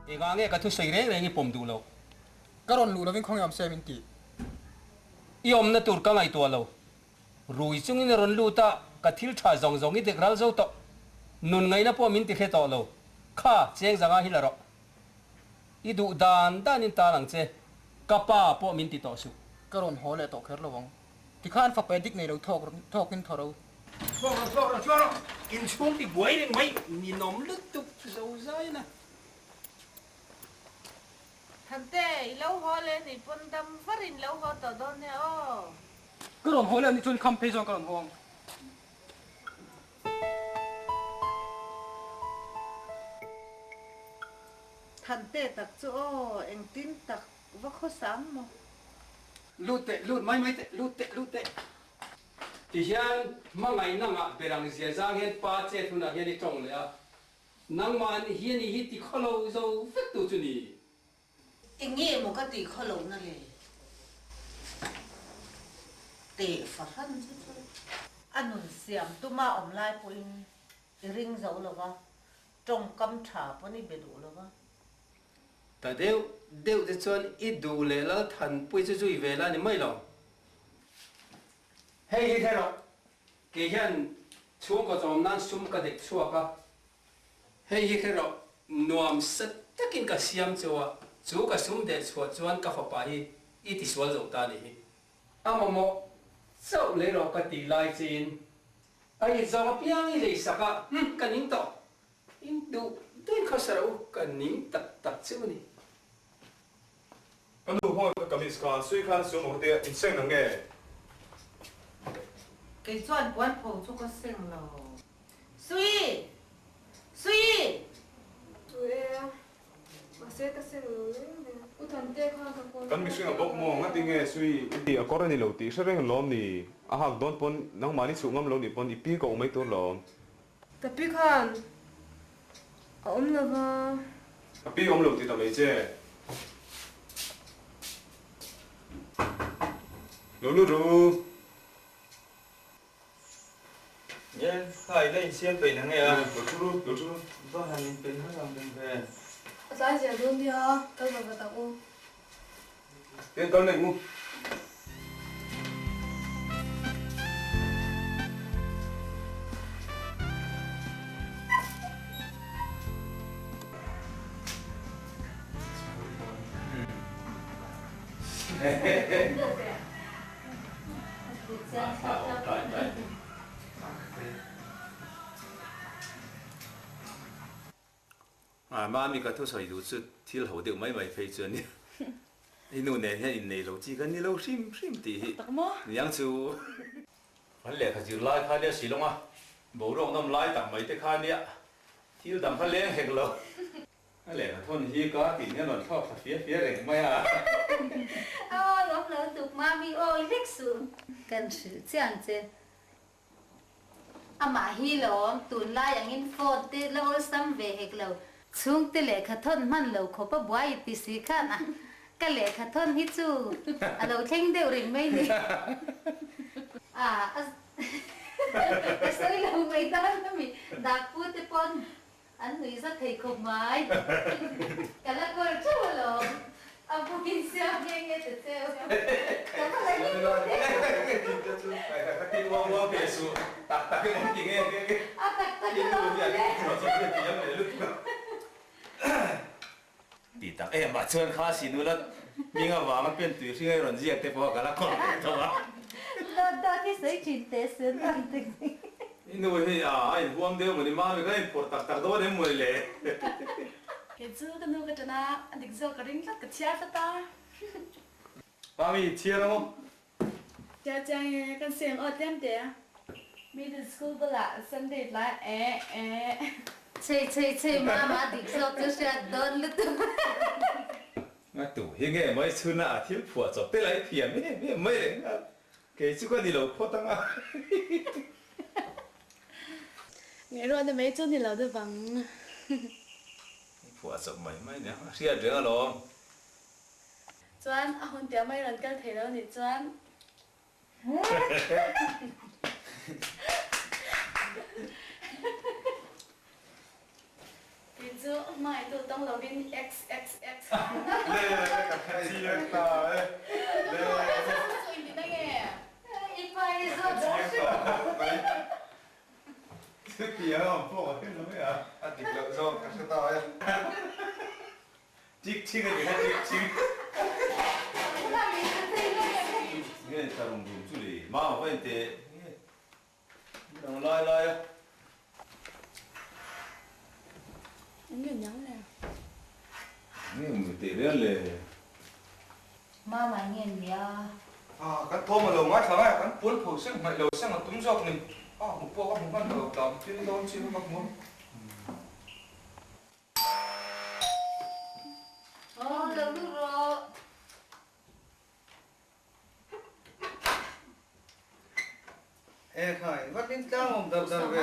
Engah nge ka thusawi reng reng i pawm duh loh? Ka rawn luh lovin khawnge awm se min ti. I awmna tur ka ngaihtuah lo. Rui chungin a rawn lut a, ka thil tha zawng zawng i dek ral zo tawh. Nun ngaihna pawh min ti hre tawh lo. Kha, cheng zanga hi la rawh. I duh dan danin tal ang che. Ka pa pawh min ti tawh suh. Ka rawn haw leh tawh kher lo ang. Tikhan fapa dik nei lo thawk thawkin thaw ro. Chhuak rawh, chhuak rawh, chhuak rawh. Inchhung ti buai reng mai, ninawm lutuk zo zai na. Thante, i lo haw leh ni pawn dam var in lo haw tawh dawn nia aw. Ka rawn haw leh anih chuan kham phei zawng ka rawn haw ang. Thante tak chu aw, engtin tak va khawsang maw? Lut teh, lut mai mai teh, lut teh, lut teh. Tihian hmangaihna ngah ber ang zia zang hian pa chet hunah hian i tawng leh a, nangmah hian i hi ti khawlo zo vek tu chu ni. Enge maw ka ti khawlo na le? Teh fahran chu chu. A nun siam tuma awm lai pawhin i ring zo lo va, tawngkam tha pawn i be duh lo va. Ta deuh deuh te chuan i duh leh lal thanpui chu zui ve la ni mai lo. Hei hi hre rawh, kei hian chhungkaw chawm nan sum ka dek chhuak a, hei hi hre rawh, nuam sa takin ka siam cheu a, chu ka sum deh chhuah chuan ka fapa hi i tisual zo ta ni hi. A mamawh chauh lei rawh ka tih lai chiin a inzawm apiang i lei sak a, hm, ka ning tawh. In duh duhin khawsa rawh u, ka ning tak tak cheu a ni. Ka nu haw ka kamis kha sui khan su maw tia in seng ang nge? Kei chuan puan pho chu ka seng lo. Sui! Sui! Chu e a, mahse ka seng lo reng reng. U Thante khan ka kawl Kan mihring a bawk maw? Ngati nge Sui i ti a kawr a ni lo tih hre reng lawm ni? A hak dawn pawn nangmahni chhuh ngam lo nih pawn i pi ka u mai tur lawm. Ka pi khan a awm lo va. Ka pi awm lo ti ta mai che. Lo lut rawh u. Nge, kha i la insiam peih na nge a? Lo thu ru, lo thu ru. Va han inpeih har ang reng ve. A tlai zel dawn nia, kal va va tak u. Tiang kal mai u. Mami ka thusawi duh chu thil ho deuh mai mai phei chu a ni. I nu nen hian innei lo chi kan ni lo hrim hrim tih hi niang chu. Kan lehkha zir lai kha nia Shillong a boruak nawm lai tak mai te kha nia thil dang kha leng hek lo. A lehkha thawn hi ka tih hian rawn thlawk thla fia fia reng mai a. Aw lawm lo tuk Mami awi hlek suh. Kan hrilh chiang che. Amah hi lawm, tunlai angin phone te la awlsam ve hek lo. Chhungte lehkha thawn hman lo khawp a buai i ti si khan a, ka lehkha thawn hi chu a lo thleng deuh reng mai ni. A, a sawi lo mai tan ami, dakpu te pawn An nui za thei khawp mai. Ka la kawl teuh alawm. A buk in siam nghe nghe ta cheu. Ka va la hlim lo hle. A tak tak alawm le. Ti tak em ah chuan kha si nula hming avanga pen tui hring a rawn ziak te pawh ka la kawr ve tho a. Dawt dawt hi sawi thin teh sun ang te hi. I nu hi a a inhuam deuh mawni mami ka inphawrh tak tak dawn em mawni le. Kei chu ka nu ka ṭan a, a dik zawk ka ring tlat ka chhiar tlat a. Mami chhiar ang aw. Chiang chiang e, kan seng aw tlem te. Middle school bulah Sunday tlai eh eh. Chei chei chei mama dik zawk chu hriat dawn lutuk. Nga tu hi nge mai chhuna a thil phuah chawp te lai thiam em em mai reng a, kei chu ka ni lo phawt ang a. Ngaihruatna mai chu ni lo deuh ang. Phuah chawp mai mai nia, a hriat reng alawm. Chuan a hun tiang mai rawn kal thei lo nih chuan. Kei chu chu hmai tu tawng lovin XXX. Le ka chiang ta e. Le. Chu in ti na nge? I pa hi zawt rawh se. Chutiang a awm pawh ka hre lo mai a. A dik loh zawk ka hre ta e. Chik ching a ni kha chik ching. Nge ta rum rum chu le mau ka in teh nge dang lai lai a. Nge niang le. Nge mu teh rel le. Mama nge nia. Ah kan thawm a lo ngaithla ngai a kan puan pho seng hmaih lo seng a tum zawk ni. Ah hmu pawh ka hmu hman ta lo tlam tin dawn chi kha ka hmu a. Aw lo lut rawh. E khai, va tin tlang awm dar dar ve.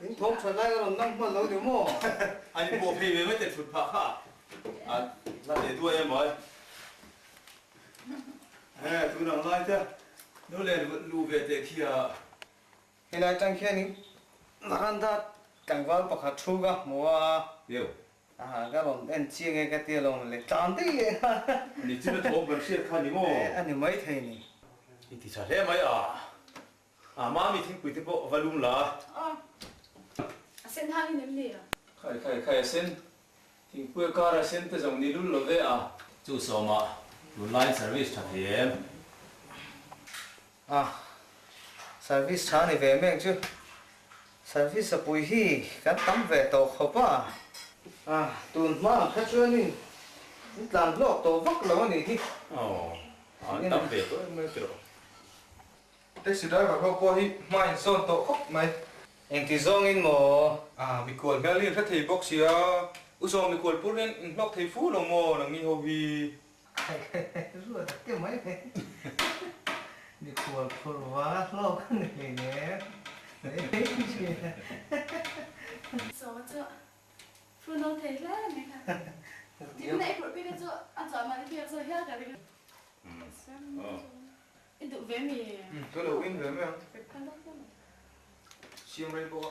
In thawm tha lai a rawn nang hman lo ni maw? An pawh phei ve mai te thut phah kha a la leh duai em mai. He tun ang lai te nu leh lu ve teh khi a. Helai tang khianin veranda tlangval pakhat thu ka hmu a. Eo. Aha, ka rawn en chiang e ka ti alawm le, tlan daih leh nghal. Ni chu na thawm kan hriat kha ni maw? A ni mai thei ni. I ti tha hle mai a. A mami thingpui te pawh va lum la. Aw, a sen hang in em ni a? Khai khai khai a sen, thingpui a kar a sen te zawng ni lul lo ve a. Chu sawmah tunlaiin service tha thei em? A, service tha ni ve mek chu. Service a pui hi kan tam ve tawh khawp a. A, tun hma ang kha chuanin in tlan hlawk tawh vak lo a nih hi. Aw, an tam ve tawh em mai tiraw. Taxi driver ho pawh hi hma in sawn tawh khawp mai. Engti zawngin maw? A, mikhual hmel hi in hre thei bawk sia. U Sawm mikhual pur hian in hlawk thei fu lo maw nangni ho hi? Ruat a ti mai mai. Mikhual phur vanga hlawk a ni hleinem. Saw chu phur no thei hle mai kha. Tin na i phurh phei kha chu a chawh mahni phei a chaw hial ka ring. I duh ve mi? Ka lo in ve mai ang. Siam rei bawk a.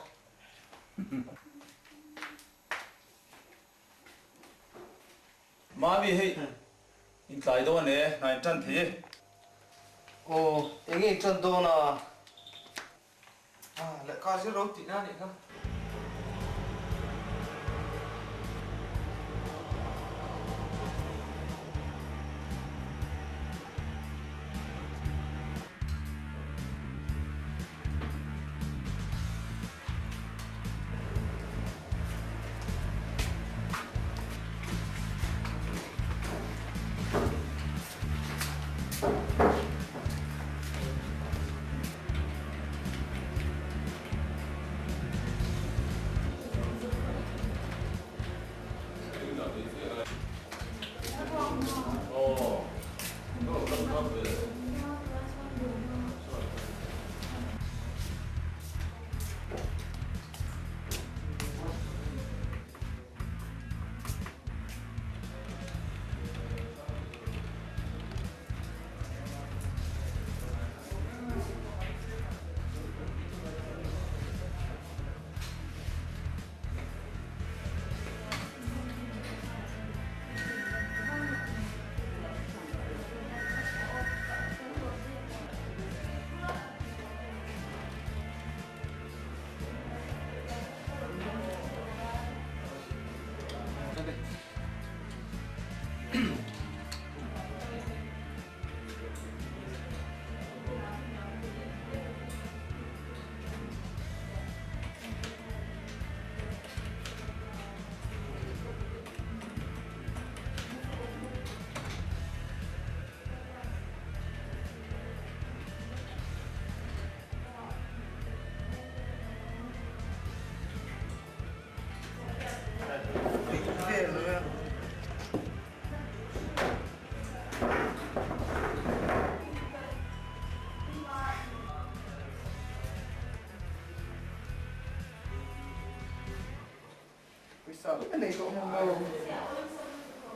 Mami hei in tlai dawn e, hna in tan thei e. Aw, enge in tan dawn a? Ah, lehkha zir ro tihna a nih kha.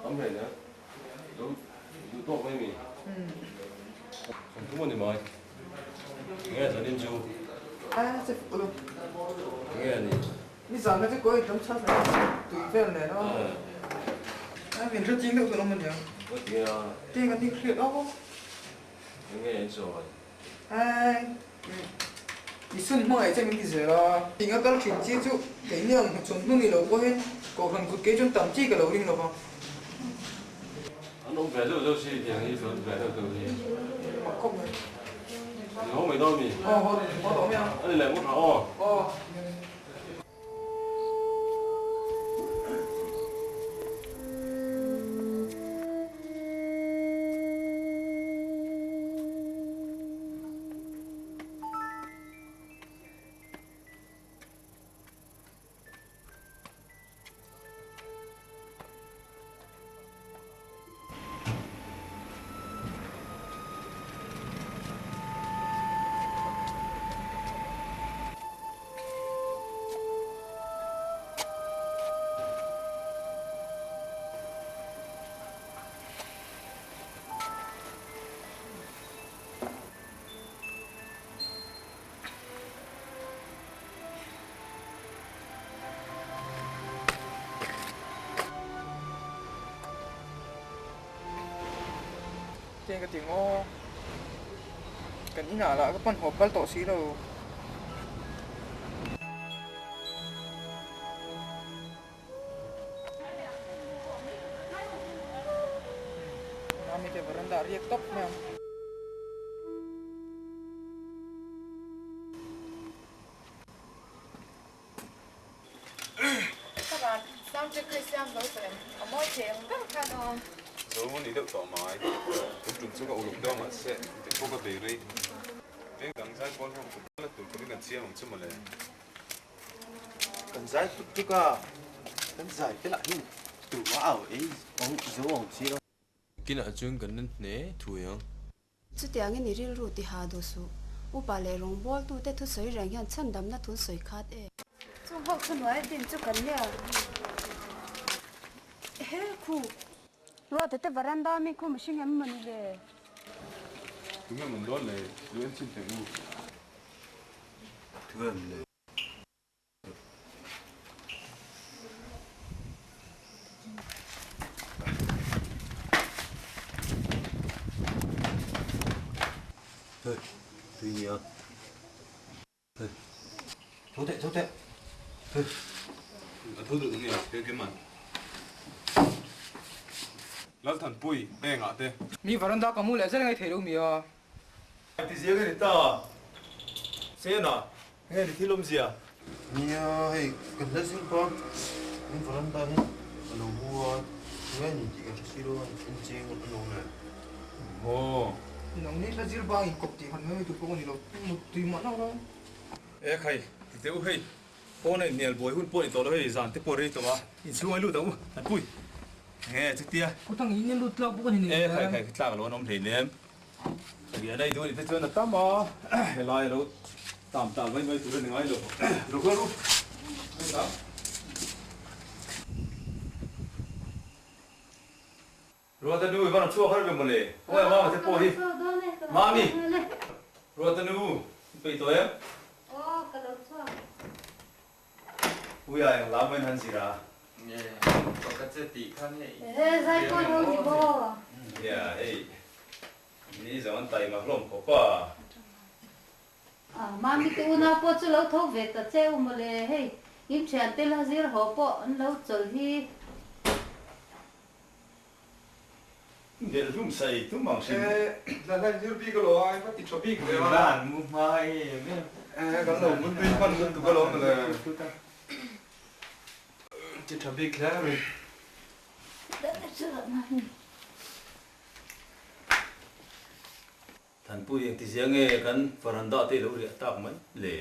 Tam hle nia, lo duh tawk mai mi. Sawmthum a ni mai. Enge zanin chu? Enge a ni? Nizan kha chu kawi tam chhas mai tui vel nen a. Ai min hre ching deuh tur awm aniang. Teng an inhriat awk. Enge an sawi? Ai i sun hmangaih che min ti zel a. Tinga kal thin chi chu keini ang hnuchhawn hnu ni lo pawhin kohhran kut kei chuan tam chi ka lo ring lo va. An awm ve deuh deuh si tiang hi chuan ve deuh deuh hi. Mak khawp mai. Ni haw mai dawn mi? Aw haw haw tawh mai ang. A ni leh ngawt hah aw. Aw. Tiang ka ti maw? Kan inah lah ka pan haw phal tawh si lo. Mami te veranda a riak tawp mai ang. Ka sound check hi siam zo tawh em? A mawi thei ang ber khan aw. Zo ni deuh tawh mai. Tum tum chu ka uluk deuh a mahse engtin pawh ka bei rei. Veng dang zai pawl ho kut la tur turin an chiang ang chu mawle. Kan zai tuk tuk a, kan zai te lah hian tumah au ei zo ang si lo. Kinah chuan kan la hne thuai ang. Chutiangin i rilru ti ha duh suh. Upa leh rawngbawltute thusawi reng hian chhandamna thun sawi khat e. Chung ho chu hnuai din chu kan nia. Ehe khu. Ruata te varanda mi khu mihring em mawni le? Tunge mun dawn le? Lu en chhin teh u. Thuam le. Hei, tui nia. Hei, tho teh, tho teh. Hei. A tho duh nia, ke ke man. Lalthanpui, engah te. Mi varanda ka mu leh zel ngai thei lo mi a. Ti zia nge ni ta? Sena, nge ni thil awmzia? Nia, hei kan hla zir pa, in varanda hi a lo hu a, nge ni tih kan hre si lo a, in cheng a lo le. Aw. Nang ni hla zir bang in kawp tih han mai mai tur pawh ka ni lo, mut tui mah nauh lo. E khai, ti teh u hei, pawn a inhnial buai hun pawh ni tawh lo hei, zan te pawh rei tawh a, inchhung a lut ang u, han pui. Nge chutia? Kutang in lut tlak bawk a ni nei. E khai khai, tlak lo an awm hleinem. Rian a i duh a nih te chuan a tam a, helai a lo tam tam mai mai tur a ni ngai lo. Ru kha ru. Ruata nu i van a chhuak har ve mawle. Khawngaih mama te pawh hi. Mami! Ruata nu i peih tawh em? Aw ka lo chhuak. Puia eng lam in han zir a. Nge ka che tih kha nge i He zai pawh lo ni maw? Nia hei ni zawng an taima hlawm khawp a. A mami te unau pawh chu lo tho ve ta che u mawle hei in thian te la zir haw pawh an lo chawl hi. Delh hlum sai tum ang hrim. E, la hlan zir bik alo a, va ti tha bik ve a. Lan mu hma em em. E, kan lo mun tui hman lutuk alawm mawle. Ti tha bik hle mai. Thanpui engtizia nge kan varanda te lo riah tak mai le?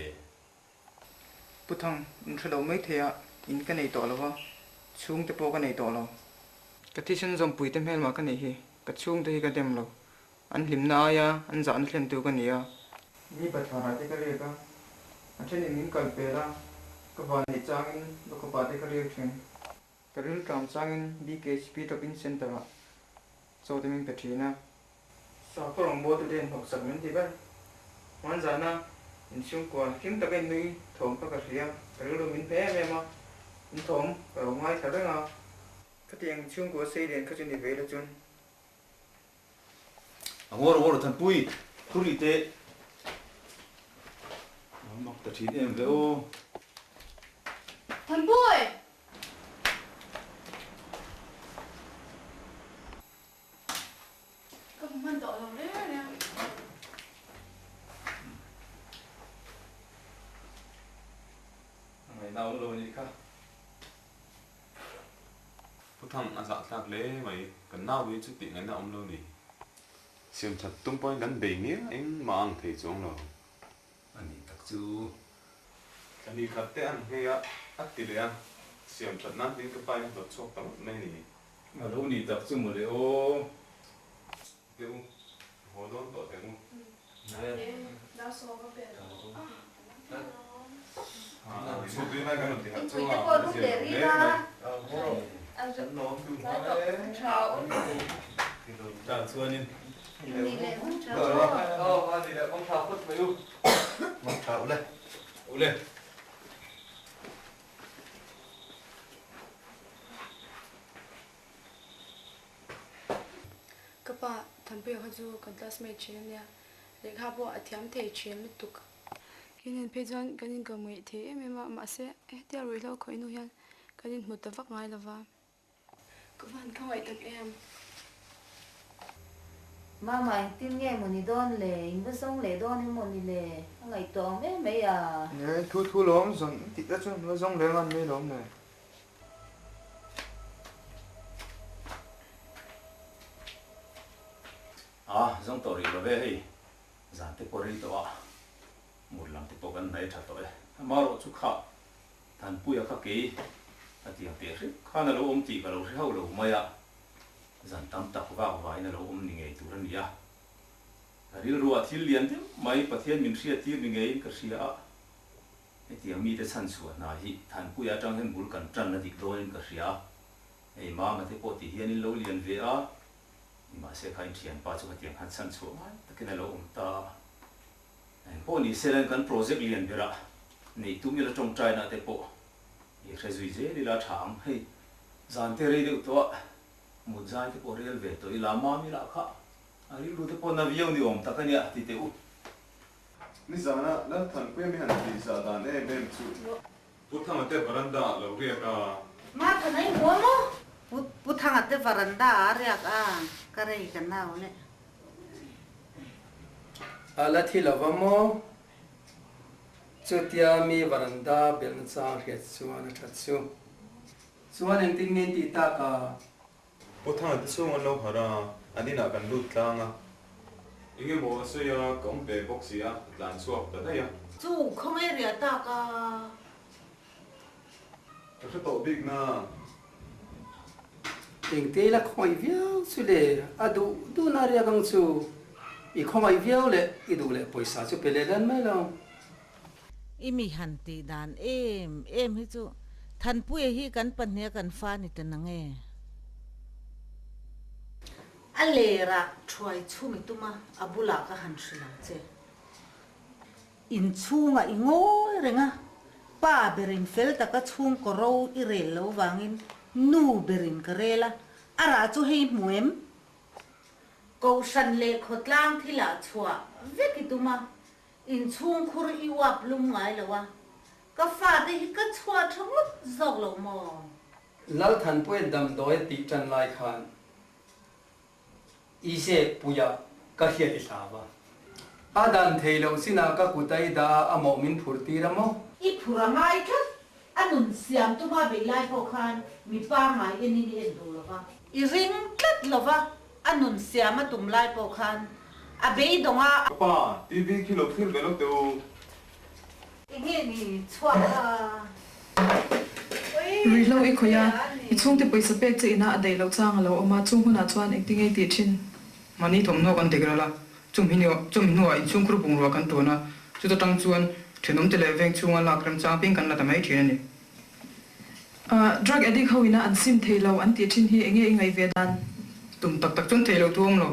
Pu Thang, in hre lo mai thei a, in ka nei tawh lo va, chhungte pawh ka nei tawh lo. Ka thisen zawmpui te hmelmah ka neih hi, ka chhungte hi ka dem lo. An hlimna aia an zahna thlentu ka ni a. Mi bathlarah te ka riak a, a thenin min kal pel a, ka van neih changin lukhawpah te ka riak thin. Ka rilṭam changin BKHP Drop-in Centre-ah chaw te min pe thin a. Sakhaw rawngbawltu te hnawksak min ti ber. Hmanzana Inchhungkua hlim taka in nui thawm kha ka hria, ka rilru min hne em em a, in thawm ka lo ngaithla reng a. Khatiang inchhungkua sei lian kha chu ni ve ila chuan. A ngawr ngawr Thanpui, Thuri te a mak ta thin em ve aw. Thanpui! Ka hmu hman tawh lo reng reng. A ngaihna awm lo a nih kha. Pu Thang a zah thlak hle mai, kan nau hi chu tih ngaihna awm lo ni. Siam that tum pawhin kan bei ngiang engmah ang thei chuang lo. A nih tak chu. Thla ni khat te an nghei a, a ti leh a, siam that nan tiin ka pa in a hlawt chhuak ta ngawt mai a ni. A lo nih tak chu mawle aw. Teh u, haw dawn tawh teh u. Ka pa Thanpuia kha chu kan classmate thin a nia, lehkha pawh a thiam thei thin lutuk. Kei phei chuan kan inkawmngeih thei em em a, mahse hetia ruihhlo khawih hnu hian kan inhmu ta vak ngai lova. Ka van khawngaih tak em? Mama engtin nge maw ni dawn le? In va zawng leh dawn em maw ni le? A ngaihtuah awm em mai a. Nge thu thu lawm zawn tih te chuan va zawng leh ngan mai lawm le. A zawng tawh rih lo ve hei. Zan te pawh rei tawh a, mur lam te pawh kan hnai tha tawh e. Amaherawh chu kha Thanpuia kha kei a tiang teh hrep khan a lo awm tih ka lo hre hauh lo mai a, zan tam tak vak vain a lo awm ni ngei tur a ni a. Ka rilruah thil lian deuh mai Pathian min hriat tir ni ngeiin ka hria a, hetiang mite chhan chhuah hna hi Thanpuia atang hian bul kan tan a dik dawnin ka hria a, hei Mama te pawh ti hian in lo lian ve a, nimahse kha inthianpa chu khatiang khan chhan chhuah ngai takin a lo awm ta a. Eng pawh ni se lan kan project lian berah neih tum ila tawngtaina te pawh i hre zui zel ila tha ang. Hei zan te rei deuh tawh a, mut zai te pawh rel ve tawh ila mami lah kha a rilru te pawh na viau ni awm tak a nia ti teh u. Nizana Lalthanpuia mi han tih zah dan em em chu. Pu Thanga te varanda ah lo riak a. Ma Thana i hmu maw? Pu Thanga te varanda ah a riak a, ka rei ka nau leh. A la thi lo va maw? Chutia mi varanda belhna chang hriat chuan a that chu. Chuan engtin nge in tih tak a? Pu Thanga te chhung an lo harh a, an inah kan lut tlang a. Eng emaw a sawi a, ka awm ve bawk si a, ka tlan chhuak ta daih a. Chu khawngaih riah tak a. Ka hre tawh bik na. Engte ila khawngaih viau chu le, a duh duhna riak ang chu. I khawngaih viau leh i duh leh pawisa chu pe leh dan mai lo. I mi han tih dan em em hi chu Thanpuia hi kan pahniha kan fa ni ta nang e. A lerah thuai chhum i tum a, a bulah ka han hrilh ang che. Inchhungah i ngawi reng a, pa berin fel taka chhungkaw ro i rel lo vangin nu berin ka rel a, a rah chu hei hmu em? Kohhran leh khawtlang thilah chhuah vek i tum a, Inchhungkhur i uap lum ngai lo a, ka fate hi ka chhuah tha ngawt zawk lo maw? Lalthanpuian damdawi a tih tan lai khan i zep puia ka hriat i hlau a. A dan thei loh chinah ka kut a i dah a, a mawh min phur tir a maw? I phur a ngai tlat, a nun siam tuma beih lai pawh khan mi pangngai enin i en duh lo va. I ring tlat lo va, A nun siam a tum lai pawh khan a beidawng a. Ka pa, TV khi lo thlir ve lo teh u. Enge ni chhuak a? Ruihhlo i khawih a, i chhungte pawisa pek che ina a daih loh chang a lo awm a, chung hunah chuan engtinge i tih thin? Mahni thawmhnaw kan dik ral a, chumi hnuah inchhungkhur bungrua kan tuan a, chuta tang chuan thenawmte leh veng chhunga lak remchang ping kan la ta mai thin a ni. Drug addict ho ina an sim thei lo an tih thin hi enge i ngaih ve dan? Tum tak tak chuan thei lo thu awm lo.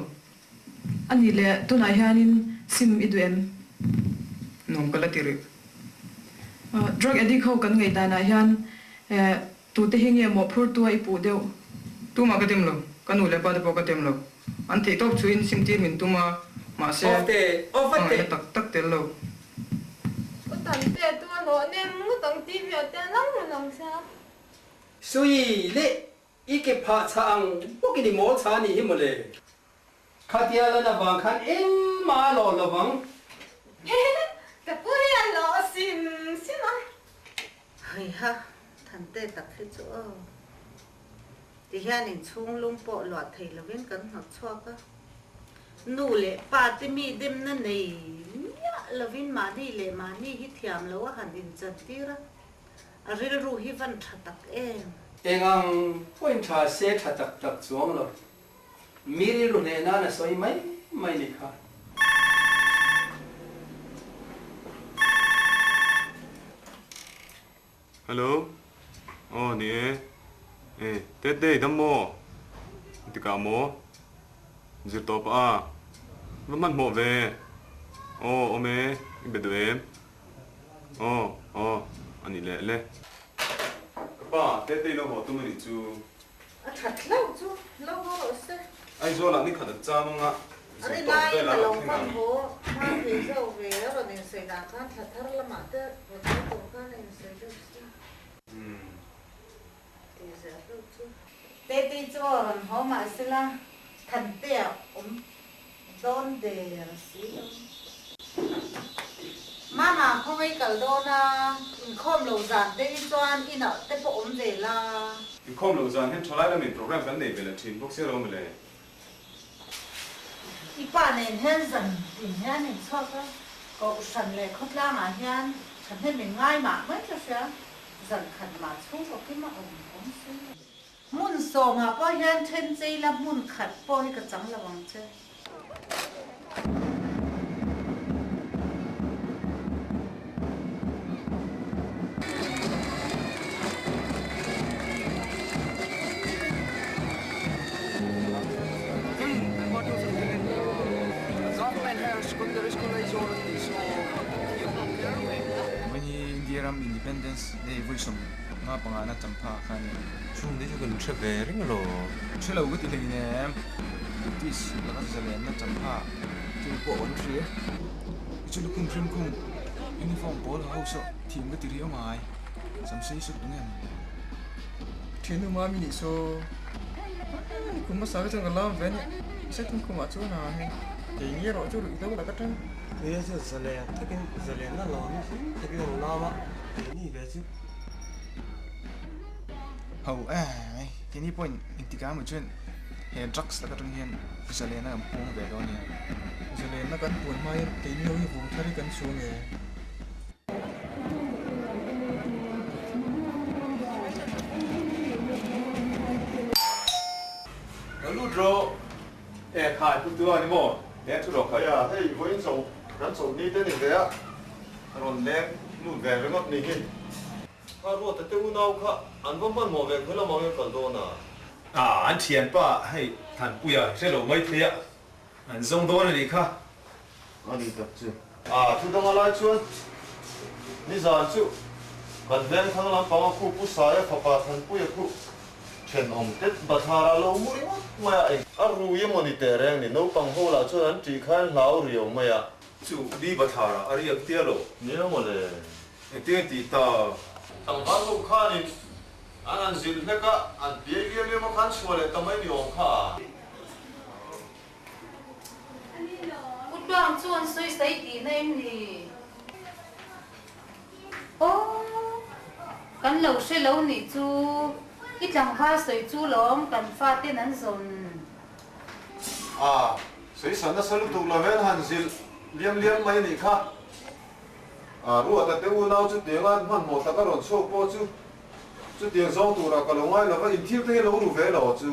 A nih leh tunah hianin sim i duh em? Nuam ka la ti rih. Drug addict ho kan ngaihdanah hian tute hi nge mawhphurtu a i puh deuh? Tumah ka dem lo, ka nu leh pa te pawh ka dem lo. An theih tawp chuin simtir min tum a, mahse hmangaihna tak tak tel lo. U Tante tu a hlawh nem ngawt ang tih viah te a lang reng ang sia. Sui leh i ke phah chhah ang bawkin i mawl chhah a nih hi mawle. Khatia lan avang khan engmah a lawh lovang. Ka pu hi a hlawh sim sim a. Heiha, Thante tak hi chu aw. Ti hian inchhung lung pawh luah thei lovin kan hnawt chhuak a. Nu leh pa te mi demna nei miah lovin mahni leh mahni hi thiam lo a han inchantir a, a rilru hi van tha tak em? Eng ang pawhin tha se tha tak tak chuang lo. Mi rilru hneh nan a sawi mai mai ni kha. Hello. Aw ni e. E Tete i dam maw? Tikah maw? Zir tawh pah a. Va hmanhmawh ve. Aw awm e, i be duh em? Aw aw a nih leh le. Ka pa, Tete i lo haw tum a nih chu. A that hlauh chu lo haw rawh se. Aizawl ah nikhat an cham anga zir tawp vel ah an thleng ang. Hma thei zo ve a rawn insawi dan khan thla thar lamah te rawn haw tur khan a insawi deuh si. Ti zel hlauh chu. Tete chu a rawn haw mahsela Thantea awm dawn der si lo. Mama khawngaih kal dawn a, inkhawm lo zan te hi chuan inah te pawh awm ve la. Inkhawm lo zan hian thalai lamin program kan nei ve leh thin bawk sia lo mawle. I pa nen hian zan tin hian in chhuak a, Kohhran leh khawtlangah hian thahnem in ngai mah mai ka hria, zan khat mah chhungkaw kim a awm awm si lo. Hmun sawmah pawh hian then chei la hmun khat pawh hi ka chang lo ang che. India ram Independence Day vawi 15 na champha kha a ni. Chung te chu kan hre ve reng lo. Hre lo ka ti hlei nem. British laka zalenna champha chu pawh an hria. I chu lukhum hrim khum uniform pawl ha ho saw thiam ka ti riau mai. Sam sei suk eng em le. Thiannu mami nih saw kum hmasa ka chuan ka lam ve a nia. Second kumah chuan a hei kei nge erawh chu ruih hlo la ka tang. Kei chu zalen takin zalenna lawm hi hlim takin an lam a, keini ve chu. Ho eh, keini pawhin engtikah emaw chuan he drugs laka tang hian zalenna kan puang ve dawn nia. Zalenna kan puan hma hian keini ho hi vung thar hi kan chhung e. Ka lut rawh. E khai pu tua ni maw? Leng thu rawh khai. Nia, hei vawiin chaw kan chawlhni te ni ve a, rawn leng lut ve ringawt ni hi. Kha Ruata te unau kha an va hmanhmawh ve khawi lamah nge kal dawn a? A, an thianpa hei Thanpuia hre lo mai thei a, an zawng dawn a nih kha. A ni tak chu. A, thu danga lai chuan nizan chu kan veng thang lampanga khu Pu Saia fapa Thanpuia khu thenawm te bathlara lo mu ringawt mai a, eng a rui emaw ni teh reng ni, naupang ho lah chuan an ṭih kha an hlau riau mai a. Chu ni bathlara a riak tia lo. Nia mawle. Engtin a tih ta? Tlangval ho khanin an han zilh hlek a, an piai liam liam a khan chhuah leh ta mai ni awm kha a. U Tluang chu an sawi sawi tihna em ni? Aw, kan lo hre lo nih chu, i tlangval sawi chu lawm kan faten an zawn. A, sawi san nasa lutuk lo hian han zilh liam liam mai a nih kha. A, Ruata te unau chu tianga hmanhmawh taka rawn chhuak pawh chu chutiang zawng turah ka lo ngai lo va, inthil te hi lo ru ve lo chu.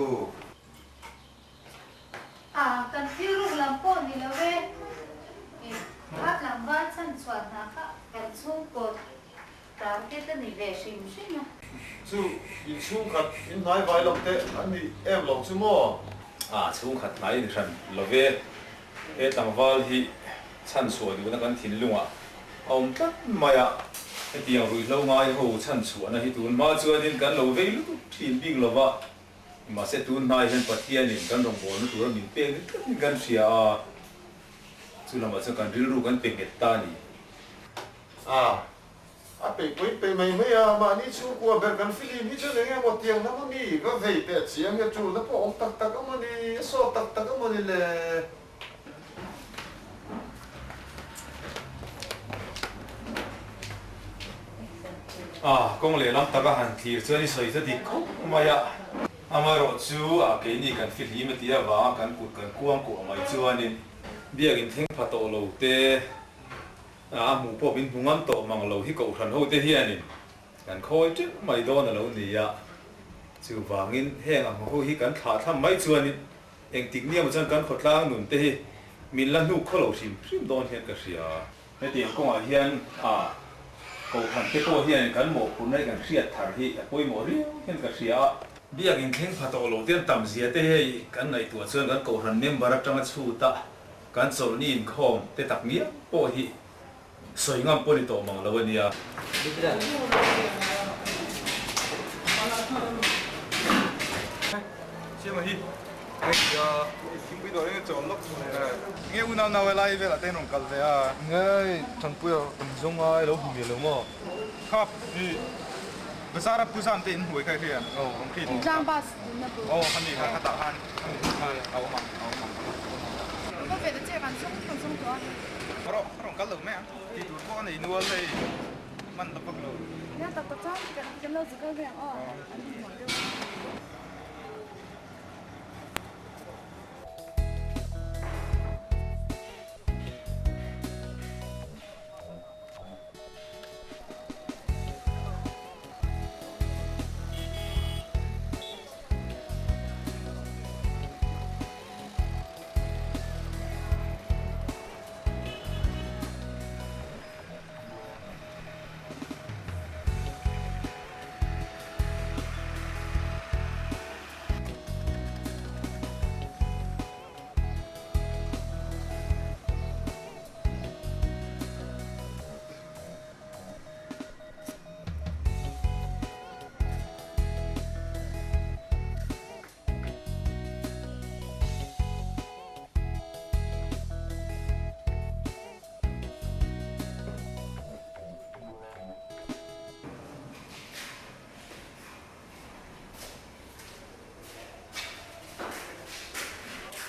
A, kan thil ruk lam pawh ni lo e. I kha tlangval chhan chhuah hna kha kan chhungkaw target a ni ve hrim hrim a. Chu, in chhungkhat in hnai vai lam te an ni em lo chu maw? A, chhungkhat hnai in hran lo ve. He tlangval hi chhan chhuah duhna kan thinlungah. a awm tlat mai a, hetiang ruihhlo ngai ho chhan chhuahna hi tun hma chuanin kan lo vei lutuk thin bik lo va, mahse tun hnai hian Pathianin kan rawngbawlna tura min pek ni tlatin kan hria a, chu lamah chuan kan rilru kan pe nghet ta a ni. A, a peih pui peih mai mai a, mahni chhungkua ber kan film hi chuan eng emaw tiang lam a mi va vei teh chiang hi a tulna pawh awm tak tak a maw ni, a sawt tak tak a maw ni le. A, kawng lehlam taka han thlir chuan i sawi chu dik khawp mai a, amaherawh chu a keini kan fihlim a tih avanga kan kut kan kuang kuah mai chuanin biakin thleng pha tawh lo te, a hmuh pawh min hmu ngam tawh mang lo hi kohhran ho te hianin kan khawi teuh mai dawn a lo ni a, chuvangin heng ang ho hi kan thlah thlam mai chuanin Engtik nia maw chuan kan khawtlang nun te hi min la hnuk khaw lo hrim hrim dawn hian ka hria. Hetiang kawngah hian a Kohhran te pawh hian kan mawhphurhna hi kan hriat thar hi a pawimawh riau hian ka hria a. Biakin thleng pha tawh lo te an tam zia te hei kan ngaihtuah chuan kan Kohhran member atanga chhut a kan chawlhni inkhawm te tak ngial pawh hi sawi ngam pawh ni tawh mang lo a nia. Siama hi hei a thingpui dawr eng chawl lawk chu nge unau nau helai velah te rawn kal ve a. Nge Thanpuia kan zawng a ilo hmu miah lo maw? Khap hi bazar a pu zam te in hmuai kha i hria em? Aw kan khi. Tlang bus dinna bul. Aw kan nih kha khatah khan a awm ang a awm ang. Ka ve ta che kan zawng kan zawng tawh a. Rawh ka rawn kal lo mai ang tih tur pawh a nei nual hei hman ta vak lo. Nia tak tak chuan kan lo zu kal ve ang aw an hmuh deuh.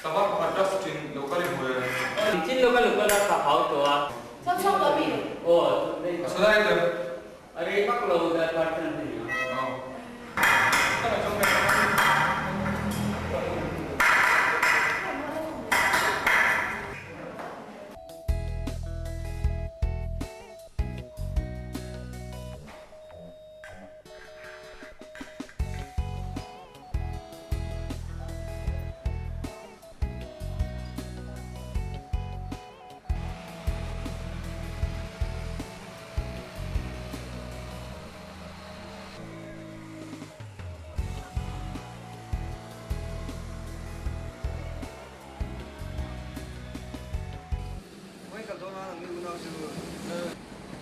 Tava pakhat rust thin lo kal i hmu e. Chin lo kal kal a tha hau tawh a. Chho chhuak tawh mi? Aw. A saw lai ber. A rei vak lo dar kar tan a ni a. Aw.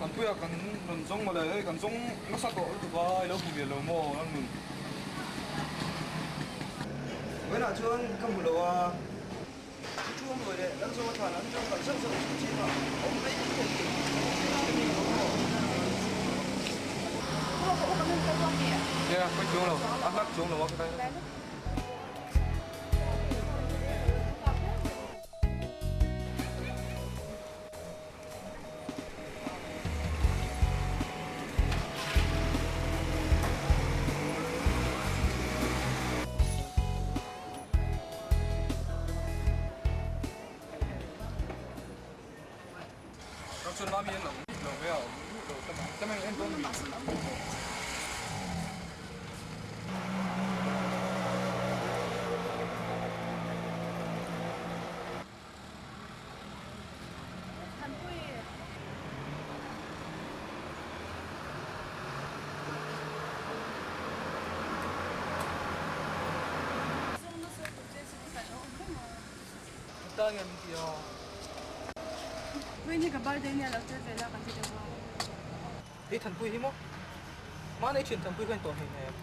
Thanpuia kan rawn zawng mawle hei kan zawng nasa tawh lutuk a i lo hmu miah lo maw Lalnun. Vawiinah chuan ka hmu lo a. Chu thu awm lawi leh Lalzawma thlan an chuan kalh zauh zauh chu chim a awm mai thei tih Nia, ka chuang lo, a hlak chuang lo a ka tai. Vawiin hi ka birthday nia lo tel ve la kan ti deuh a. Hei Thanpui hi maw? Mahni thian Thanpui kha in tawh hleinem.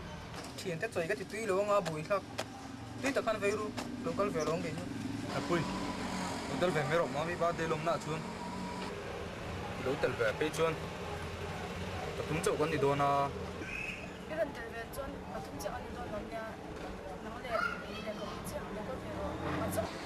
Thiante chawi ka ti tui lo anga buai hlak. Tui tak khan vei ru, lo kal ve lawng kei chu. Thanpui, lo tel ve mai rawh Mami birthday lawmna ah chuan. Lo tel ve phei chuan pathum chauh kan ni dawn a. I rawn tel ve chuan pathum chiah kan ni dawn lo nia, nang leh i leh ka ui chiah lo kal ve rawh a chauh.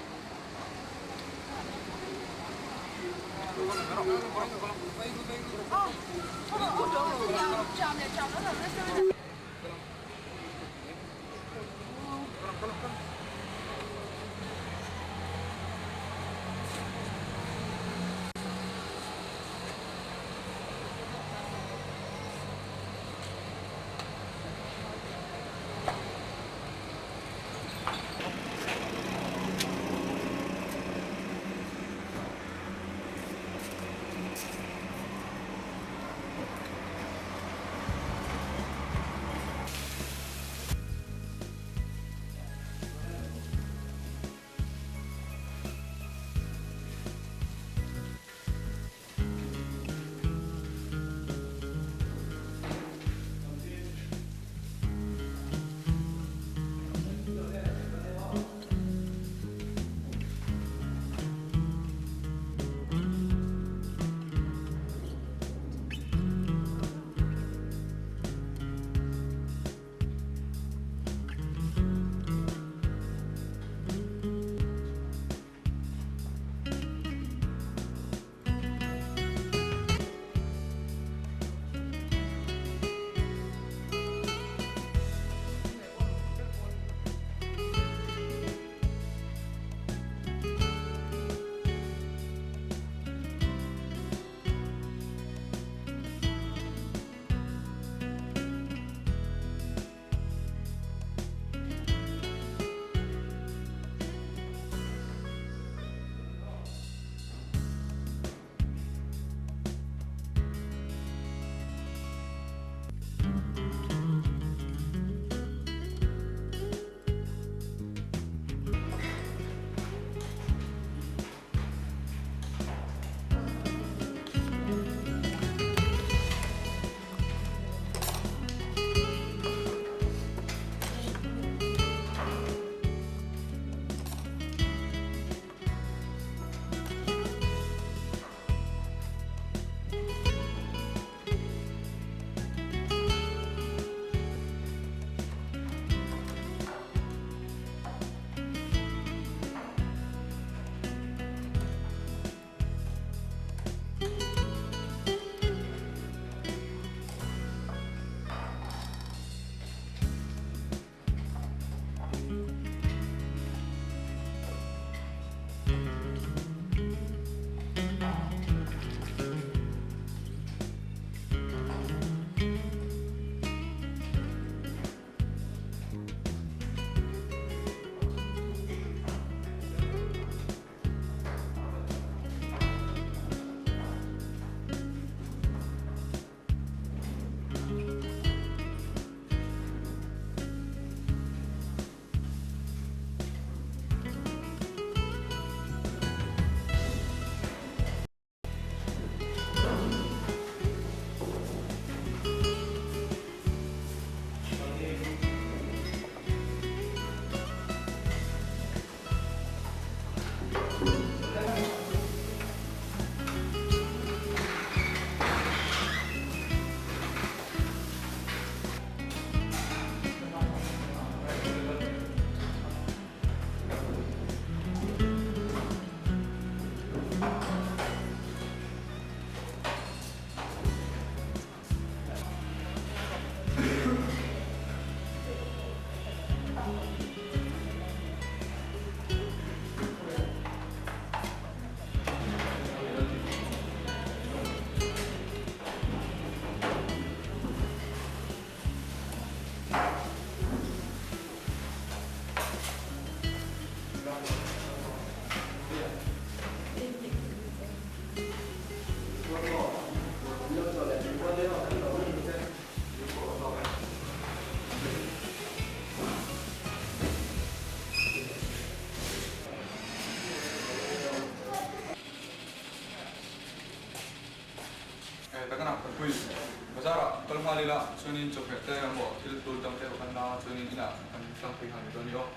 Thanpui, bazar ah kal nghal ila, chuanin chawhmeh te emaw thil tul dang te kan la chuanin inah kan tlangpui nghal mai dawn a ni aw.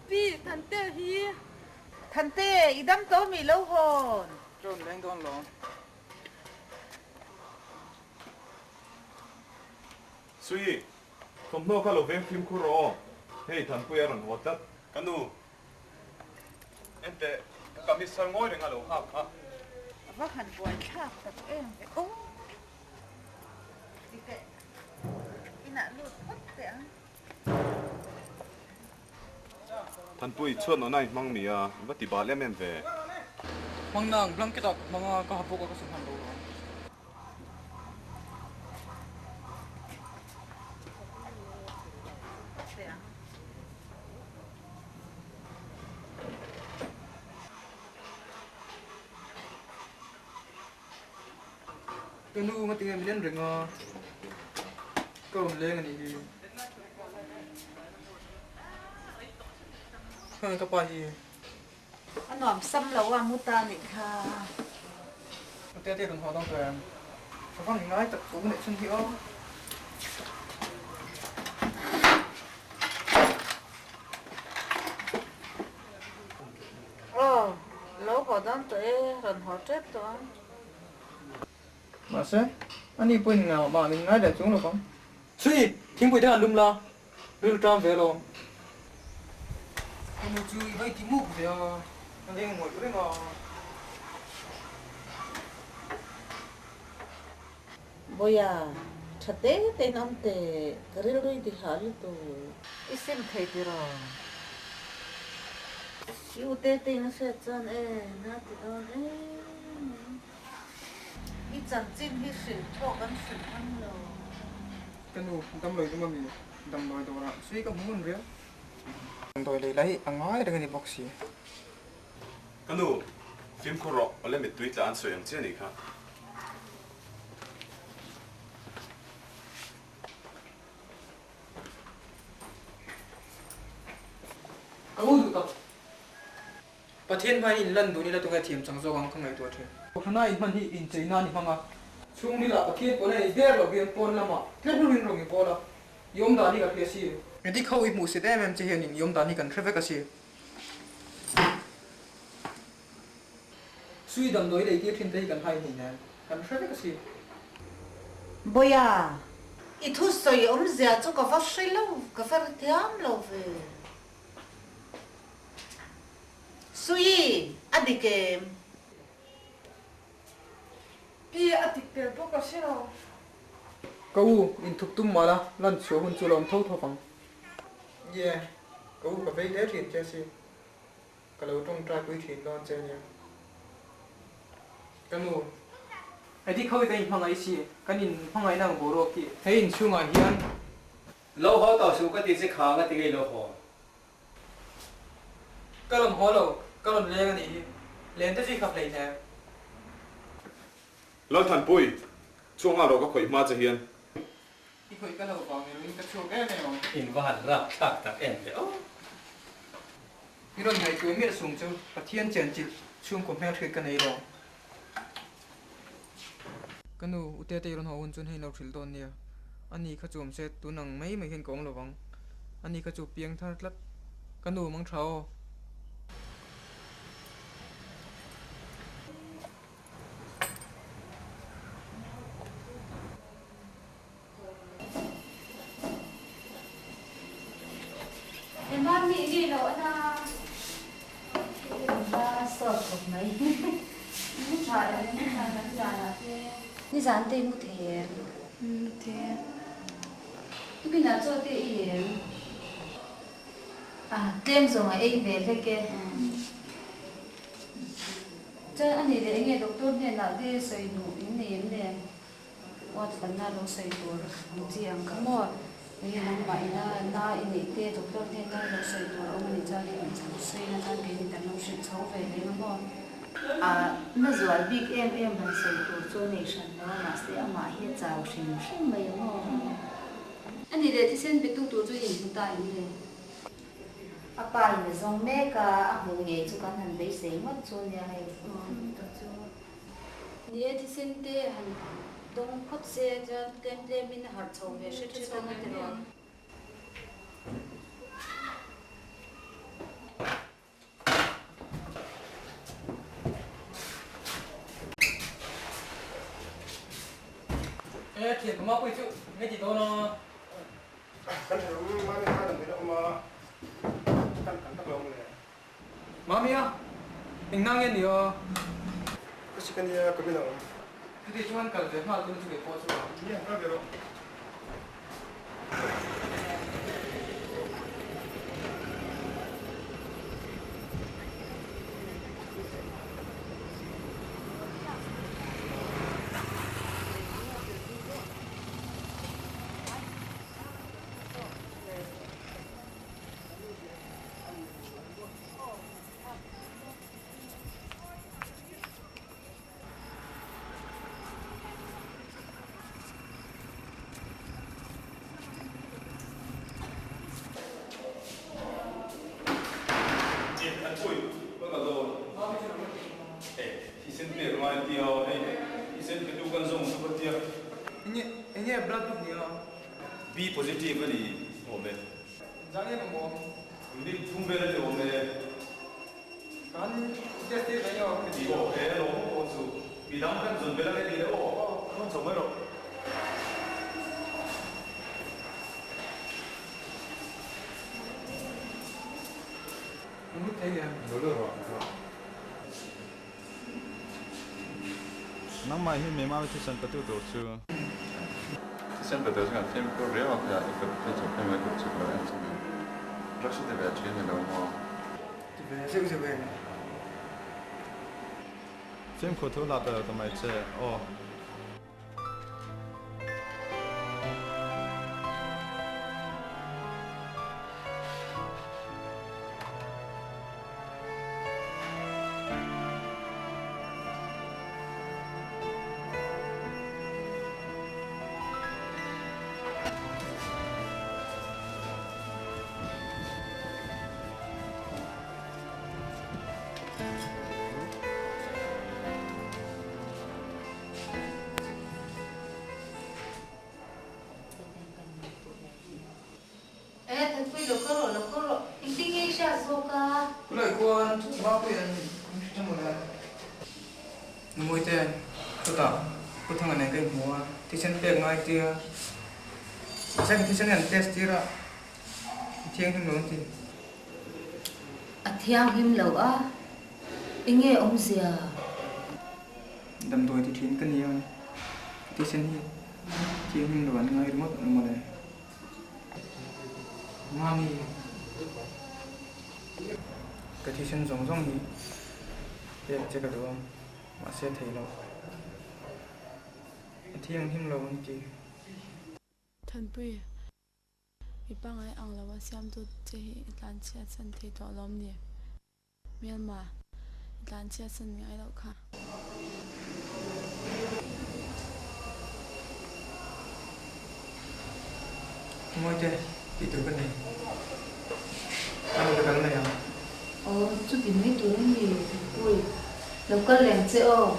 Pi, Thante hi. Thante, i dam tawh mi lo hawn. Rawn leng dawn lo. Sui, thawmhnaw kha lo veng fimkhur rawh aw. Hei Thanpuia rawn haw tlat. Ka nu, Enteh, ka kamis thar ngawi reng a lo hak kha. A va han buai thlak tak em ve aw. Titeh, inah lut phawt teh ang. Thanpui, chhuat nawh na i hmang mi a, va ti bal em em ve. Hmang nang, blanket ah ka hmang a, ka ha bawk a ka su hman lo ang. Ka nu nga tinge min en reng a, ka rawn leng a nih hi. Kha ka pa hi. A nuam sam lo a mu ta nih kha. Ka tia tia rawn haw dang tawh em? Ka van ngai tak chu ka neih chhun hi aw. Aw, lo haw dawn tawh e, rawn haw tep tawh ang. Mahse, ani pawhin ngah mah min ngai leh chung lo vang. Sui, thingpui te han lum la, ril ṭam ve alawm. Ka nu chu i va i ti muk ve a, ka leng ngawih reng a. Bawiha, ṭha te tein awm teh, ka rilru i ti hah lutuk. I sim thei tiraw? I u te tein a hriat chuan e, na ti dawn em mai. I chanchin hi hrilh pawh kan hrilh ngam lo. Ka nu, damdawi dum ami? Damdawi dawrah sui ka hmu ngun riau. Damdawi lei lai hi a ngai reng a ni bawk si. Ka nu, fimkhur rawh, awle mittui tla an sawi ang che a nih kha. Pathian hmain inlan dun ila tunge thiam chang zawk ang ka ngaihtuah thin. Kohhrana inhman hi inchei nan i hmang a, chhungril ah Pathian pawh la nei der lo hian pawn lamah tle hlurin rawn i bawl a, i awm dan hi ka hria si. Dik ho i hmuh sit em em che hianin i awm dan hi kan hre vek a si. Sui damdawi lei tir thin te hi kan hai hleinem, kan hre vek a si. Bawia, i thusawi awmzia chu ka va hre lo, ka va ri thiam lo ve. Sui, a dik em? Pi, a dik tel bawk a hre lo. Ka u, inthup tum mah la, lan chhuah hun chu lo awm tho tho vang. Ye, ka u ka vei hle thin che si. Ka lo tawngtai pui thin dawn che nia. Ka nu, Eddie khawi ka inhmangaih si, kan inhmangaihna ang boruak hi. He inchhungah hian. Lo haw tawh suh ka ti che kha nga ti ngei lo haw. Ka rawn haw lo, ka rawn leng a nih hi. Len te chu i khap hleihnem. Lalthanpui, chhuak nghal rawh ka khawih hma che hian. I khawih ka lo vang ni loin ka chhuak em em ang. In va han rap thlak tak em le aw. I rawn ngaihtuah miah sung chu Pathian chenchilh chhungkaw hmelhriat ka nei lo. Ka nu, u Tete i rawn haw hun chuan hei lo hrilh dawn nia. Ani kha chu awm se tun ang mai mai hian ka awm lo vang. Ani kha chu piang thar tlat. Ka nu mang tha aw. Engmah nih nih loh ana. Ka sawt khawp mai. Mu tha em mu tha kan zanah te. Nizan te i mu thei em? Mu thei e. Tukinah chaw te i em? A tlem zawng a ei ve hlek e. Chuan a nih leh enge doctor hnenah te sawi duh in nei em le? Uat fanna lo sawi tur ang chi ang kha maw? Enge nangmah ina na i neih te doctor hnena lo sawi tur a awm a nih chuan in sawi na tan kei ni kan lo hrilh chho ve leh ang maw? A na zual bik em em han sawi tur chu a nei hran lo a, mahse amah hi a chau hrim hrim mai a maw? A nih leh thisen pe tu tur chu i inhmu ta em le? A pa in a zawng mek a, a hmuh ngei chu kan han beisei ngawt chu nia hei. Ni e, thisen te han dawng phawt se chuan tlem tlemin a harh chho ve hret hret ang a ti rawh. E thian ka mapui chu nge ti dawn a. Kan tha rum mami kha lam in a awm a, kan kan tak lo ang le. Mami a, eng na nge ni aw? Ka sik a nia, ka bin a awm. Chuti chuan kal ve nghal tuna chu kei pawh chu a. Nia, kal ve rawh. B positive a ni awm e. Zang em awm? Minute thum vel a ni awm e. Kan test tir ve nge Ti aw he lawm pawh chu midang kan zawn vel ange ti le aw rawn chho mai rawh. Ngut thei em? Lo le rawh rawh. Nangmah hi mimam thisen petu tur chu. Thisen petu chu kan fimkhur riau a kha i kut hi chu hemi kut chu ka lo en chhin a. Drugs hi ti ve thin ni lo maw? Ti ve zeuh zeuh em? Fimkhur thu hla pe lo ta mai che aw. chuan Mapuia'n min hrilh emaw le? Numawite, chutah Pu Thanga nen ka inhmu a, thisen pek ngai tia. Mahse ka thisen hi an test tir a, a thianghlim lo an ti. A thianghlim lo a, enge awmzia? Damdawi ti thin ka nia, ka thisen hi thianghlim lo an ngai ringawt ang mawle. Mami, ka thisen zawng zawng hi pek che ka duh a, mahse thei lo. A thianghlim lo an ti. Thanpui, mi pangngai ang lo a siamtu che hi i tlanchhiat san thei tawh lawm ni? Hmelma, i tlanchhiat san ngai loh kha. Mawite, tih tur ka nei. A ni ka kal mai ang. Aw, chuti mai tur a ni, Thanpui. Lo kal leng che aw.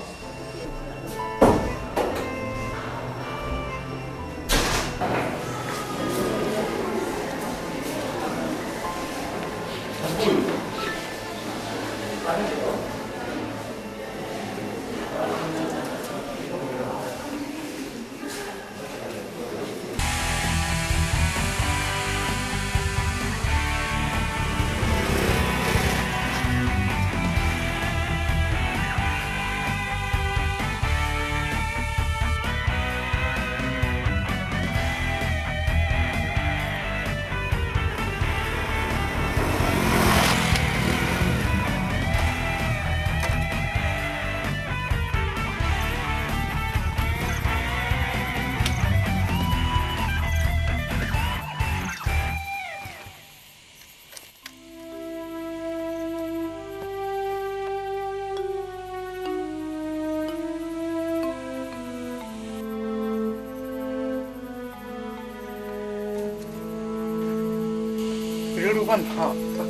Rilru van phah tak.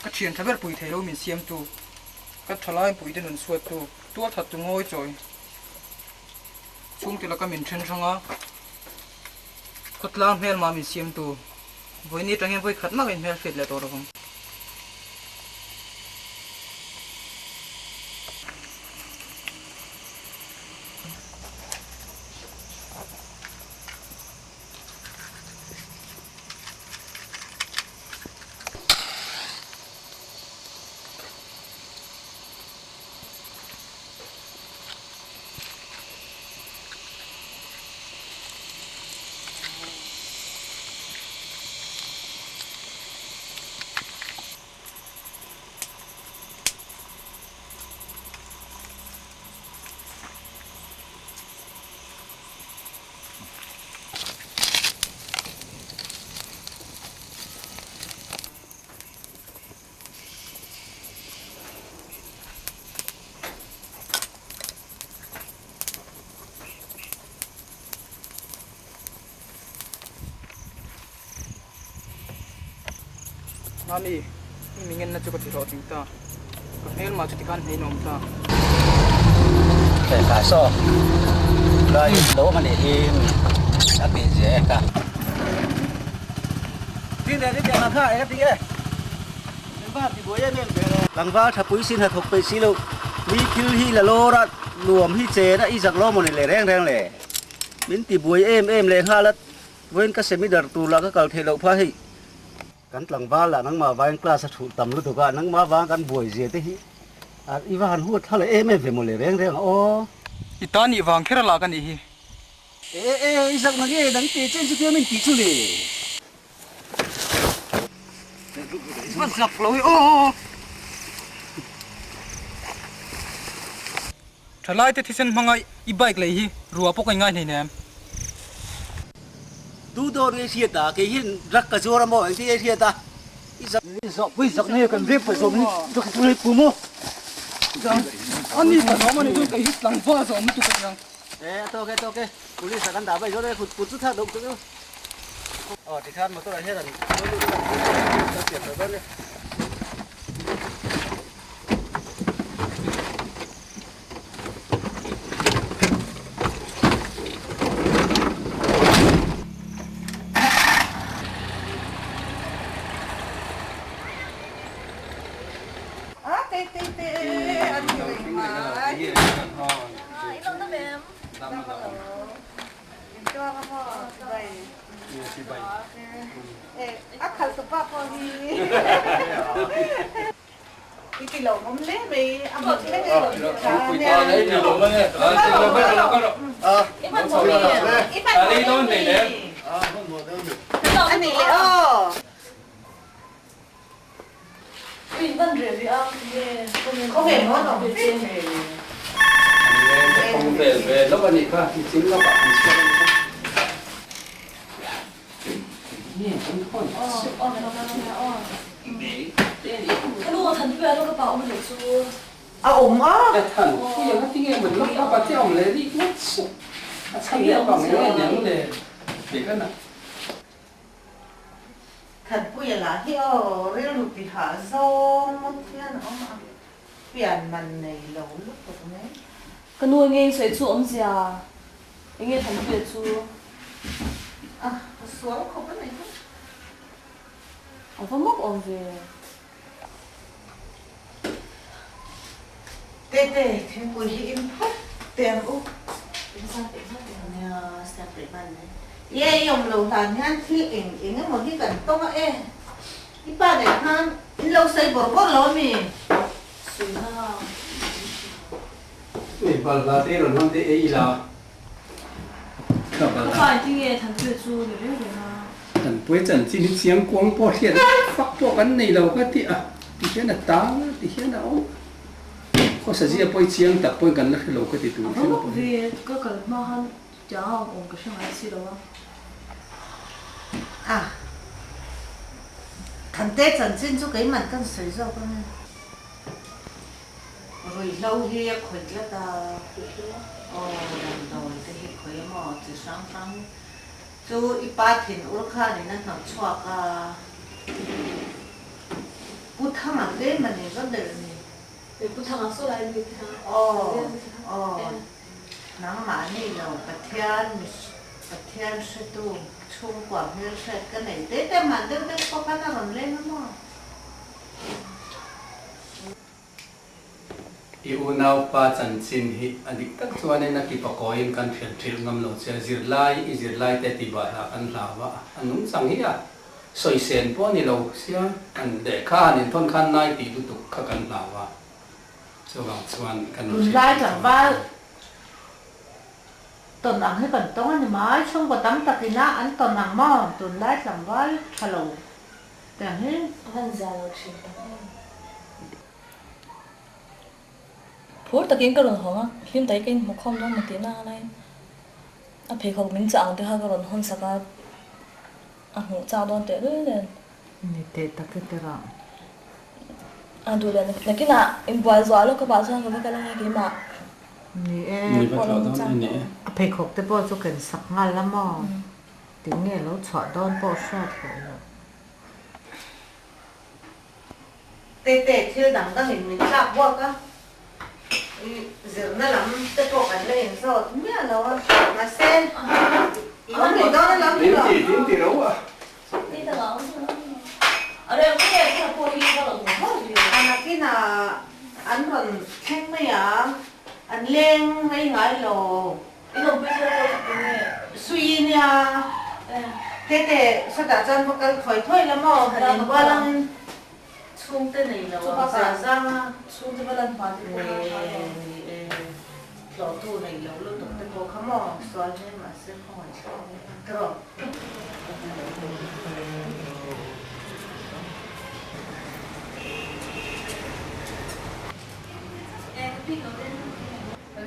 Ka thian tha ber pui thei lo min siamtu, ka thalai puite nun chhuattu, tual that tu ngawi chawi chhungte laka min then hrang a, khawtlang hmelma min siamtu, vawiin atang hian vawi khat mah ka inhmelhriat leh tawh lovang. Mami, i mi ngenna chu ka ti hlawhtling ta. Ka hmelmah chu tikhan hnein a awm ta. Lehkha saw lai lo awm a nih hi a tih zia e ka. Tin leh tin ang kha eng a ti e? Tlangval ti buai em em ve lo. Tlangval tha pui sin hnathawk peih si lo. Mi thil hi la lawr a, nuam hi chen a i zak lo mawni le reng reng le. Min ti buai em em leh nghal a, vawiin ka semidar tur lah ka kal theih loh phah hei. Kan tlangval lah nangmah vangin class a thulh tam lutuk a, nangmah vang kan buai zia te hi i va han huat thla leh em em ve mawle reng reng a aw. I ta nih vang kher a lak a nih hi. E e i zak na nge dang te chen chu tia min tih chu le. Va zak lo hi aw. Thalai te thisen hmanga i bike lei hi ruah pawh ka ingai hleinem. Tu dawr nge hriat a, kei hian drug ka zuar a maw engtin nge hriat a, i zak. I zak pui zak nge kan vek pawh zawm hi drug chu hei pu maw. A ni ka zawm a ni chuan kei hi tlangval zawm lutuk a niang. E a tawk e tawk e, police ah kan dah mai zawt e, kut kut chu thlak deuh chu. Aw tikhan motor ah hian an dawn lut a, kan siam tawh dawn e. I ti lo awm hle mai a hmun thleng i rawn ti tha a nia. A ni leh aw. Khawnge maw an awm vek mai. Kawng vel ve lawk a nih kha, nichin lawkah an chhuak a nih kha. A awm a. Thanpuia lah hi aw rilru tihah zawng ngawt hian a awm a, pian man nei lo lutuk mai. Ka nu enge sawi chu awmzia enge Thanpuia chu? A, ka sual khawp a ni kha. A va mawk awm ve. Tete, thingpui hi in phawt teh ang u. Nia, siam peih hman mai. Ye, i awm lo hlan hian thil eng eng emaw hi kan tawng a e. I pa nen khan in lo sawi bawrh bawrh lo ami? Suina. Hei balhla te rawn hman te ei ila. Ka balhla. Ka pa engtin nge Thanpuia chu ni reng reng a? Thanpuia chanchin hi chiang kuang pawh hriat fak pawh kan nei lo ka ti a, ti hian a tang a, ti hian a awm. Khawsa zia pawh hi chiang tak pawhin kan la hre lo ka ti tur A hrim va mawk pawh. ve, ka kal hma khan tiang a awm awm ka hre ngai si lo a. A, Thante chanchin chu keimah kan sawi zawk ang e. Ruihhlo hi a khawih tlat a, aw damdawi te hi khawih a maw chi hrang hrang chu i pa thin ur khanin a hnawt chhuak a, Pu Thanga tlem a ni va ber ni. Pu Thanga saw lai mi te kha. Aw aw nangmah ni lo Pathian mi Pathian hretu chhungkua hmelhriat ka nei te te mah deuh deuh pawh khan a rawn leng a maw. I unaupa chanchin hi a dik tak chuanin a kipakawiin kan hriat hrilh ngam lo che. Zirlai, i zirlai te ti bahlah kan hlau a, a nungchang hi a sawi sen pawh a ni lo sia, kan lehkha han inthawn khan nai tih lutuk kha kan hlau a, chuvang chuan kan hriat Tunlai hrilh chuan tlangval tawn ang hi kan tawng a ni mai, chhungkaw tam takin a an tawn ang maw? Tunlai tlangval tha lo Tiang hi a han zia lo thin tak em. Phur takin ka rawn hawng a, hlim takin ka inhmu khawm dawn maw tih nak alaiin a pheikhawk min chah ang te kha ka rawn hawn sak a, a hmuh chak dawn teh lul nen. Ni teh tak e tirah. A duh leh nakinah inbual zuah lawk ka pah chuan ka va kal ang e keimah. Ni e, a pheikhawk te pawh chu ken sak nghal la maw? Tinge lo chhuah dawn pawh hriat hlawh loh. Tete thil dang dangin min tlak buak a, i zirna lam te pawh kan la inzawt miah lo a, mahse i awm leh dawn a lo ni lo. Tin ti ro a. A nakinah an rawn thleng mai a, an leng rei ngai lo. Sui nia tete sawtah chuan va kal thawi thawi la maw han inbual angin chhungte nei lo ang zah zang a. Chhungte va lan hma te pawh kha tha lo. Ni e. Tlawhtu nei lo lutuk te pawh kha maw sual hle mahse khawngaih thlak hle ang ka rawh.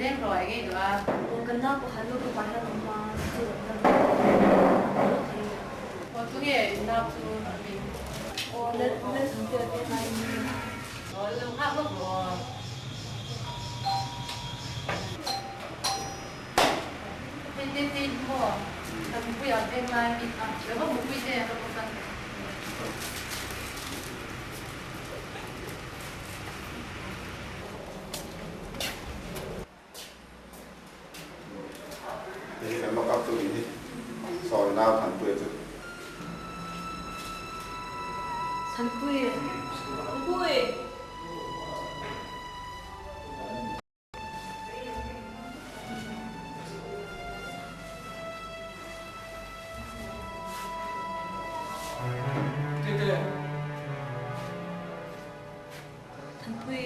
Leng rawh eng ei duh a. Aw kan nau pakhat lu ka pa hian awm a chu lo kal lo thei lo. Aw tunge in nau chu a hming? Aw lal lal thangte te ngai in ni. Aw lo nghak lawk rawh aw. Hei te te in maw kan mupui ah veng lai mi a lo va mupui te ka bawk a. Hei hi kan lock up chu nih hi sawi nau Thanpuia chu. Thanpui! Thanpui! Tete! Thanpui,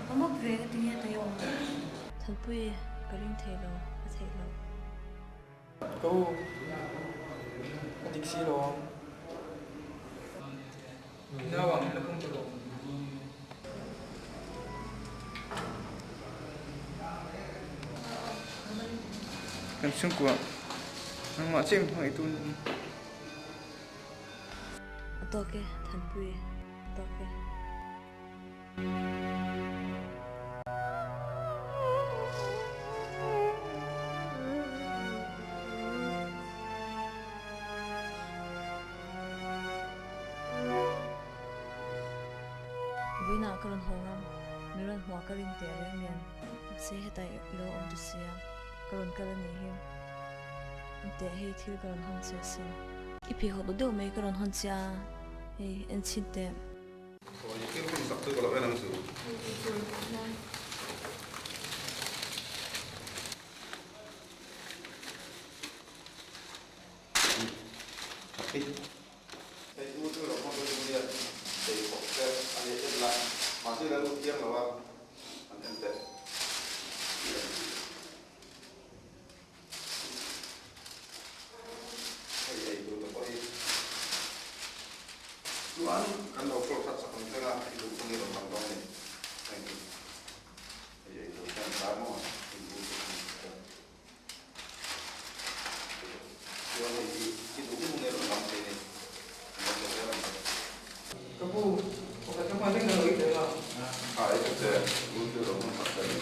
a mawp ve ka ti nge ta yawm. Thanpui, ka ring thei lo, a theih loh. Ka u, a dik si lo ang. Nau ang la pung ta lo. Kan chhungkua nangmah chiah in hmangaih tu ni. A tawk e, Thanpui, a tawk e. Vawiinah ka rawn haw ngam, mi rawn hmuah ka rin teh reng nen, mahse hetah i lo awm ta sia, ka rawn kal a nih hi. Teh hei thil ka rawn hawn che asin. I pheikhawk duh deuh mai ka rawn hawn che a, hei en chhin teh. Sawi thil hun sak chu ka lo en ang chu. Hei u chu lo hmang dawn nia, pheikhawk te a nei en la, mahse la lut chiang lo a, an en teh. Hei ei tur te pawh hi chuan kan lo call hrat sak ang thleng a, i duh chungin rawn lang dawn a ni. Thank you. Hei ei tur te an tar maw a, in u chu an hmu Chuan hei hi i duh hun hun rawn lang thei a ni. An lo che zel ang che. Ka pu, pakhat ka hman vek na lo i tel a. A ei ta che, u chu lo hman sak che a ni.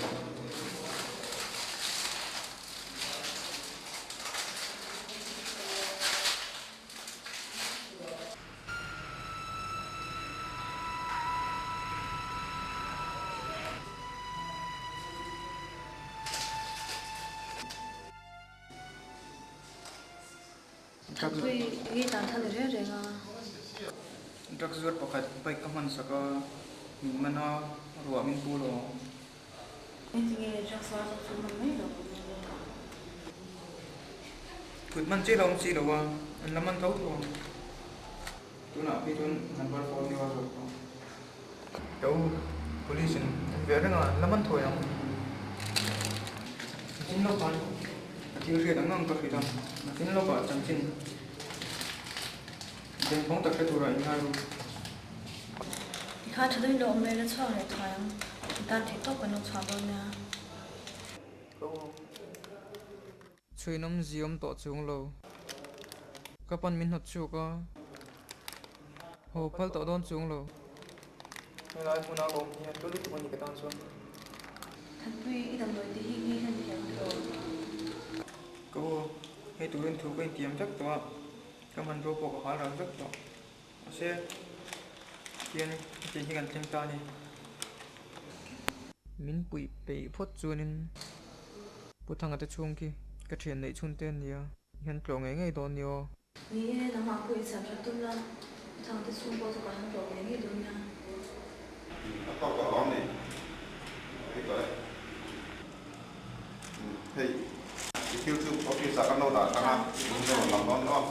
Thanpui hi tan than reng reng a. Drugs zuar pakhat bike ka hman sak a, min man a, ruah min pu lo. Engtinge drugs zuar zawk chu man mai lo? Kut man chiah lo awm si lo a, an la man tho tho ang. Tunah phei chuan number phone hi a zawk tawh. Ka u, police in an ve reng a, an la man thawi ang. Nachin lawkah a thil hriat ang ang ka hrilh a, nachin lawkah chanchin bengkawng tak hre turah inngai ru. Tikha tha deuhin lo awm mai la chhuak leh thuai ang, i tan theih tawp kan lo chhuah dawn nia. Ka u. Chhuinawm ziawm tawh chung lo. Ka pan min hnawt chhuak a, haw phal tawh dawn chung lo. Helai hmuna ka awm hian hlu lutuk a ni ka tan chuan. Thanpui, i damdawi te hi nge hian thiam tawh? Ka u, hei turin thu ka intiam vek tawh a, ka hmanrua pawh ka hal ral vek tawh. Mahse, tian hetiang hi kan thleng ta a ni. Min puih peih phawt chuanin Pu Thanga te chhung khi ka thian neih chhun te an nia, i han tlawh ngei ngei dawn nia aw. Ni e, nangmah pawh i chhiam that tum la, Pu Thanga te chhung pawh chu ka han tlawh ngei ngei dawn nia. A tawk tawh lawm ni, hei tawh e. Hei, i thil chu office ah kan lo dah thang a, min rawn lang dawn nia aw.